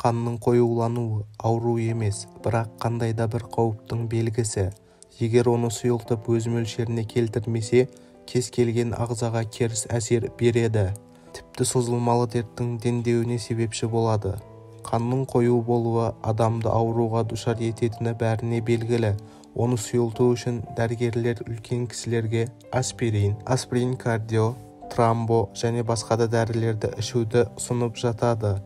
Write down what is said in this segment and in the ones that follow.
Қанның қоюлануы ауру емес, бірақ қандай да бір қауіптің белгісі. Егер оны сұйылтып өз мөлшеріне келтірмесе, кез келген ағзаға теріс әсер береді. Тіпті созылмалы дерттің дендеуіне себепші болады. Қанның қою болуы адамды ауруға душар ететіні бәріне белгілі. Оны сұйылту үшін дәрігерлер үлкен кісілерге аспирин, аспирин кардио, тромбо және басқа да дәрілерді ішуді ұсынып жатады.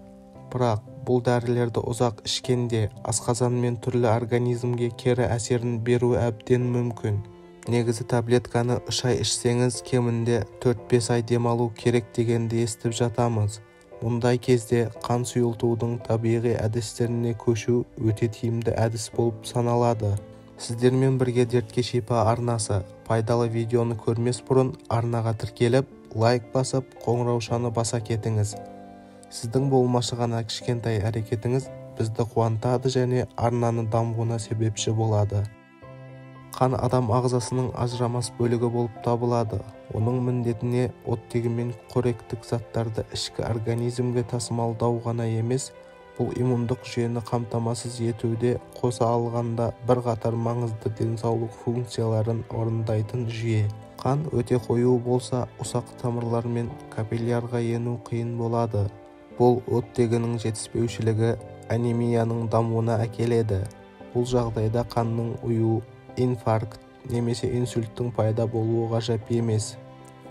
Бірақ бұл дәрілерді ұзақ ішкенде асқазан мен түрлі организмге кері әсерін беруі әбден мүмкін. Негізі таблетканы 3 ай ішсеңіз, кемінде 4-5 ай демалу керек дегенді естіп жатамыз. Мұндай кезде қан сұйылтудың табиғи әдістеріне көшу өте тиімді әдіс болып саналады. Сіздермен бірге Дертке шипа арнасы. Пайдалы видеоны көрмес бұрын арнаға тіркеліп, лайк басып, қоңыраушаны баса кетіңіз. Сіздің болмашы ғана кішкентай әрекетіңіз бізді қуантады және арнаның дамуына себепші болады. Қан адам ағзасының ажырамас бөлігі болып табылады. Оның міндетіне оттегі мен қоректік заттарды ішкі организмге тасымалдау ғана емес, бұл иммундық жүйені қамтамасыз етуде қоса алғанда бірқатар маңызды денсаулық функцияларын орындайтын жүйе. Қан өте қою болса, ұсақ тамырлар мен капиллярға ену қиын болады. Бұл оттегінің жетіспеушілігі анемияның дамуына әкеледі. Бұл жағдайда қанның ұю, инфаркт немесе инсульттің пайда болуы ғажап емес.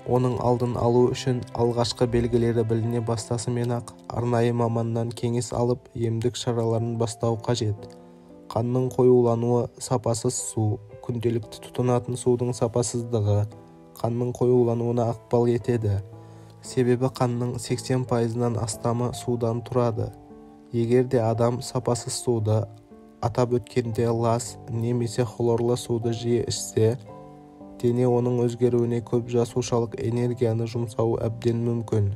Оның алдын алу үшін алғашқы белгілері біліне бастасымен-ақ арнайы маманнан кеңес алып, емдік шараларын бастау қажет. Қанның қоюлануы сапасыз су, күнделікті тұтынатын судың сапасыздығы қанның қоюлануына ықпал етеді. Себебі қанның 80%-нан астамы судан тұрады. Егер де адам сапасыз суды, атап өткенде лас немесе хлорлы суды жиі ішсе, дене оның өзгеруіне көп жасушалық энергияны жұмсауы әбден мүмкін.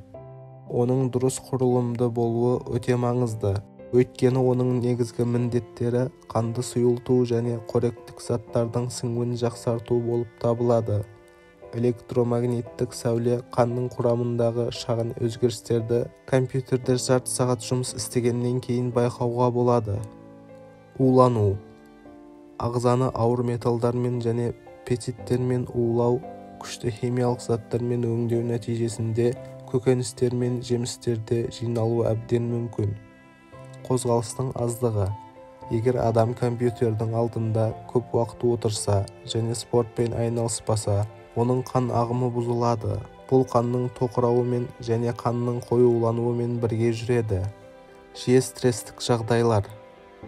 Оның дұрыс құрылымды болуы өте маңызды. Өйткені оның негізгі міндеттері қанды сұйылту және қоректік заттардың сіңуін жақсарту болып табылады. Электромагниттік сәуле қанның құрамындағы шағын өзгерістерді компьютерде жарты сағат жұмыс істегеннен кейін байқауға болады. Улану. Ағзаны ауыр металдармен және пестицидтермен улау, күшті химиялық заттармен өңдеу нәтижесінде көкөністер мен жемістерде жиналуы әбден мүмкін. Қозғалыстың аздығы. Егер адам компьютердің алдында көп уақыт отырса және спортпен айналыспаса, оның қан ағымы бұзылады. Бұл қанның тоқырауымен және қанның қоюлануымен бірге жүреді. Жиі стресстік жағдайлар.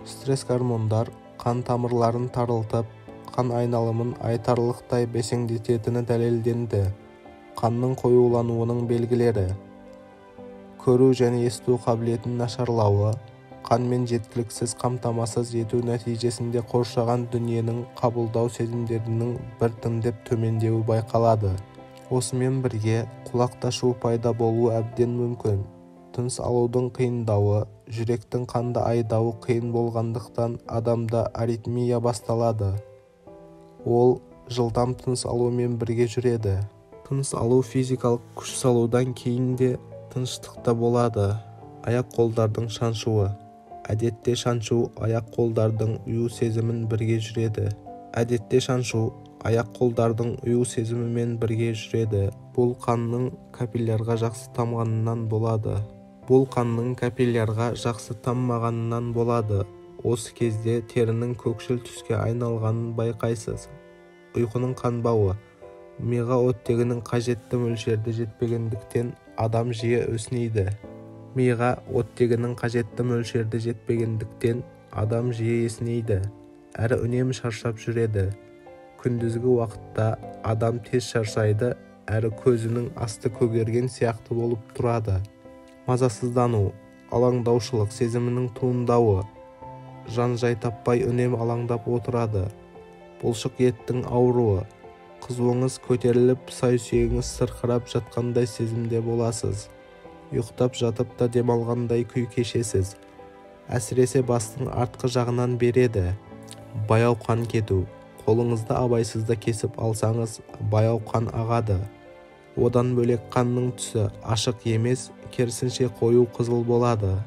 Стресс гормондар қан тамырларын тарылтып, қан айналымын айтарлықтай бәсеңдететіні дәлелденді. Қанның қоюлануының белгілері: көру және есту қабілетінің нашарлауы, қанмен жеткіліксіз қамтамасыз ету нәтижесінде қоршаған дүниенің қабылдау сезімдерінің біртіндеп төмендеуі байқалады. Осымен бірге құлақта шу пайда болуы әбден мүмкін. Тыныс алудың қиындауы, жүректің қанды айдауы қиын болғандықтан адамда аритмия басталады. Ол жылдам тыныс алумен бірге жүреді. Тыныс алу физикалық күш салудан кейін де тыныштықта болады. Аяқ-қолдардың шаншуы. Әдетте шаншу аяқ-қолдардың ұю сезімін бірге жүреді. Әдетте шаншу аяқ-қолдардың ұю сезімімен бірге жүреді. Бұл қанның капиллярға жақсы тамғанынан болады. Бұл қанның капиллярға жақсы таммағанынан болады. Осы кезде терінің көкшіл түске айналғанын байқайсыз. Ұйқының қанбауы. Миға оттегінің қажетті мөлшерде жетпегендіктен адам жиі есінейді. Миға оттегінің қажетті мөлшерде жетпегендіктен адам жиі есінейді, әрі үнемі шаршап жүреді. Күндізгі уақытта адам тез шаршайды, әрі көзінің асты көгерген сияқты болып тұрады. Мазасыздану, алаңдаушылық сезімінің туындауы, жан-жай таппай үнемі алаңдап отырады. Бұлшық еттің ауруы, қызуыңыз көтеріліп, сай-сүйегіңіз сырқырап жатқандай сезімде боласыз. Ұйықтап жатып та демалғандай күй кешесіз. Әсіресе бастың артқы жағынан береді. Баяу қан кету. Қолыңызды абайсызда кесіп алсаңыз, баяу қан ағады. Одан бөлек қанның түсі ашық емес, керісінше қою қызыл болады.